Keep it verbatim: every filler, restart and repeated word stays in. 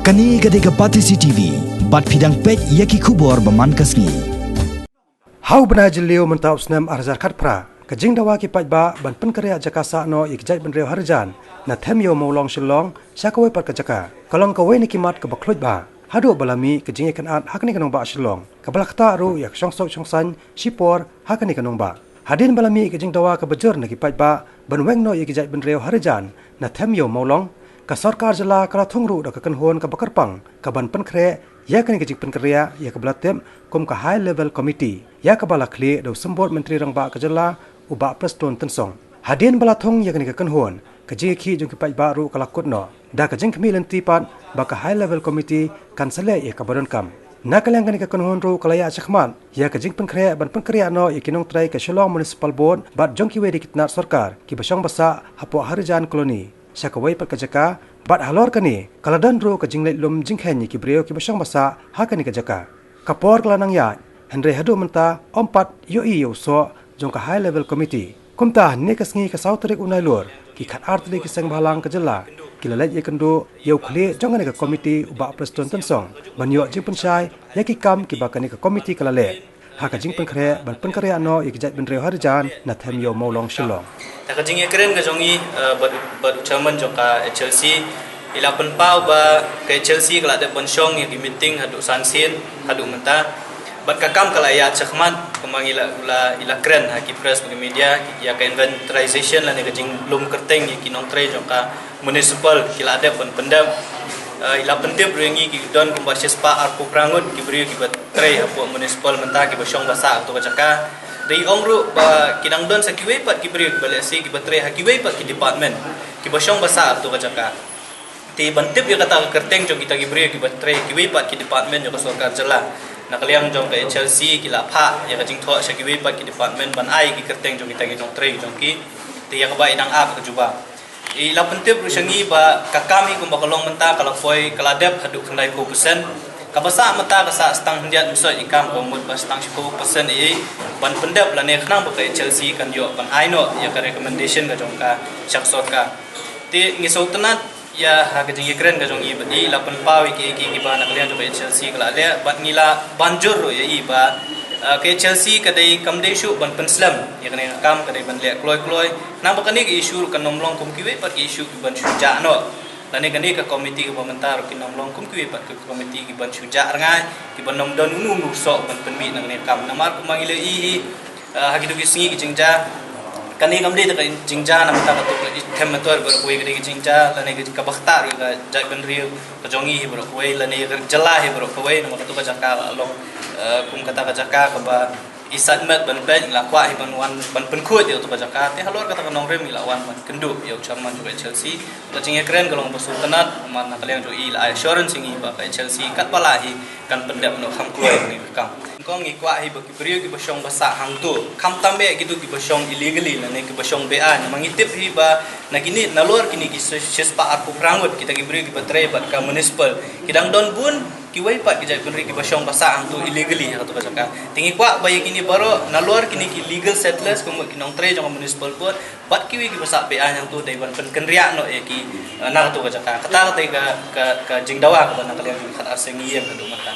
Kane ka dei ka Batesi T V, bad phi dang peit ïa ki khubor ba man ka sngi. Ha u bnai Jylliew mynta u snem ar hajar khatphra, ka jingdawa ki paidbah ban pynkhreh jaka sah noh ïa ki jaitbynriew Harijan na Them Ïew Mawlong Shillong sha kawei pat ka jaka, ka long kawei na ki mat kaba khluit bha. Haduh ba la mih ka jingïakynad ha kane ka nongbah Shillong, kaba la ktah ruh ïa ka shongsuk shongsaiñ shipor ha kane ka nongbah. Hadien ba la mih ka jingdawa kaba jur na ki paidbah ban weng noh ïa ki jaitbynriew Harijan na Them Ïew Mawlong, ka sorkar jylla ka la thung ruh da ka kynhun kaba kyrpang ka ban pynkhreh ïa kane ka jingpynkhreh ïa kaba la tip kum ka High Level Committee, ïa kaba la khlieh da u Symbud Myntri Rangbah ka jylla, u Bah Prestone Tynsong. Hadien ba la thung ïa kane ka kynhun, ka jingïakhih jong ki paidbah ruh ka la kut noh da ka jingkhmih lynti pat ba ka High Level Committee kan sa leh ïa kaba donkam. Na ka liang kane ka kynhun ruh ka la ïaid shakhmat ïa ka jingpynkhreh ban pynkhreh noh ïa ki nongtrei ka Shillong Municipal Board bad jong kiwei de ki tnat sorkar kiba shong ba sah hapoh Harijan Colony sha kawei pat ka jaka, bad halor kane ka la don ruh ka jingleit lum jingkheiñ ïa ki briew kiba shong ba sah ha kane ka jaka. Ka por ka la nang ïaid, hynrei haduh mynta ym pat ïohi ïa u soh jong ka High Level Committee. Kumta, hynne ka sngi ka saw tarik u Nailur, ki khatar tylli ki seng bhalang ka jylla ki la leit ïakynduh ïa u khlieh jong kane ka committee, u Bah Prestone Tynsong, ban ïoh jingpynshai ïa ki kam kiba kane ka committee ka la leh ha ka jingpynkhreh ban pynkhreh noh ïa ki jaitbynriew Harijan na Them Ïew Mawlong Shillong. Da ka jingïakren ka jong i, eh, bad, bad u chairman jong ka H L C, i la pynpaw ba ka H L C ka la dep ban shong ïa ki meeting haduh san sien, haduh mynta. Bad ka kam ka la ïaid shakhmat, kumba ngi la, la, i la kren ha ki press bad ki media, ïa ka inventarization lane ka jinglum kyrteng ïa ki nongtrei jong ka municipal ki la dep ban pyndep. Eh, i la pyntip ruh ïa ngi ki don kumba shispah arphew phra ngut ki briew kiba trei hapoh municipal mynta kiba shong ba sah ha kato ka jaka. Da i ong ruh ba ki dang don sa kiwei pat ki briew kiba lehse kiba trei ha kiwei pat ki department kiba shong ba sah ha kato ka jaka. Te ban tip ïa kata ka kyrteng jong kita ki briew kiba trei kiwei pat ki department jong ka sorkar jylla, na ka liang jong ka H L C ki la phah ïa ka jingthoh sha kiwei pat ki department ban ai ki kyrteng jong kita ki nongtrei jong ki. Te ïa kaba i dang ap ka jubab, i la pyntip ruh sha ngi ba ka kam hi kumba ka long mynta ka la poi, ka la dep haduh khyndai phew percent. Kaba sah mynta ka sah stang khyndiat mynsoit, i kam ka mut ba stang shiphew percent i ban pyndep lane khnang ba ka H L C kan ïoh ban ai noh ïa ka recommendation ka jong ka sha ka sorkar. Te ngi sngewtynnat ïa ha ka jingïakren ka jong i bad i la pynpaw ïa ki, ïa ki, kiba na ka liang jong ka H L C ka la leh, bad ngi la ban jur ruh ïa i ba, eh, ka H L C ka dei, kam dei shuh ban pynslem ïa kane ka kam, ka dei ban leh kloi kloi. Khnang ba kane ka issue ruh kan ym long kum kiwei pat ki issue kiban shu jah noh. Lane kane ka committee kaba mynta ruh kin ym long kum kiwei pat ki committee kiban shu jah rngai, kiban ym don uno uno u soh ban pynmih na kane ka kam. Namar kumba ngi la ïohi, eh, ha kito ki sngi ki jingjia, kane kam dei tang ka jingjia na bynta kato ka Them Metor baroh kawei, ka dei ka jingjia lane ka, kaba ktah ruh ka jaitbynriew ka jong i hi baroh kawei lane ka jylla hi baroh kawei, namar kato ka jaka la long, eh, kum kata ka jaka kaba i sait met ban peit, la kwah hi ban wan ban pynkhuid ïa kato ka jaka. Te halor kata ka nongrim i la wan ban kynduh ïa u chairman jong ka H L C. Ka jingïakren ka long ba sngewtynnat, namar na ka liang jong i la ai assurance ïa ngi ba ka H L C katba lah hi kan pyndep noh kham kloi ïa kane ka kam. Nyngkong ngi kwah hi ba ki briew kiba shong ba sah hangto, khamtam eh kito kiba shong illegally lane kiba shong beaiñ. Namar ngi tip hi ba na kine, nalor kine ki shi-, shispah arphew phra ngut kita ki briew kiba trei bad ka municipal, ki dang don bun kiwei pat ki jaitbynriew kiba shong ba sah hangto illegally ha kato ka jaka. Te ngi kwah ba ïa kine baroh, nalor kine ki legal settlers, kum ki nongtrei jong ka municipal board, bad kiwei kiba sah beaiñ hangto, dei ban pynkynriah noh ïa ki, eh, na kato ka jaka. Kata ka dei ka, ka, ka jingdawa kaba na ka liang jong ki khatar seng ngi ïeng haduh mynta.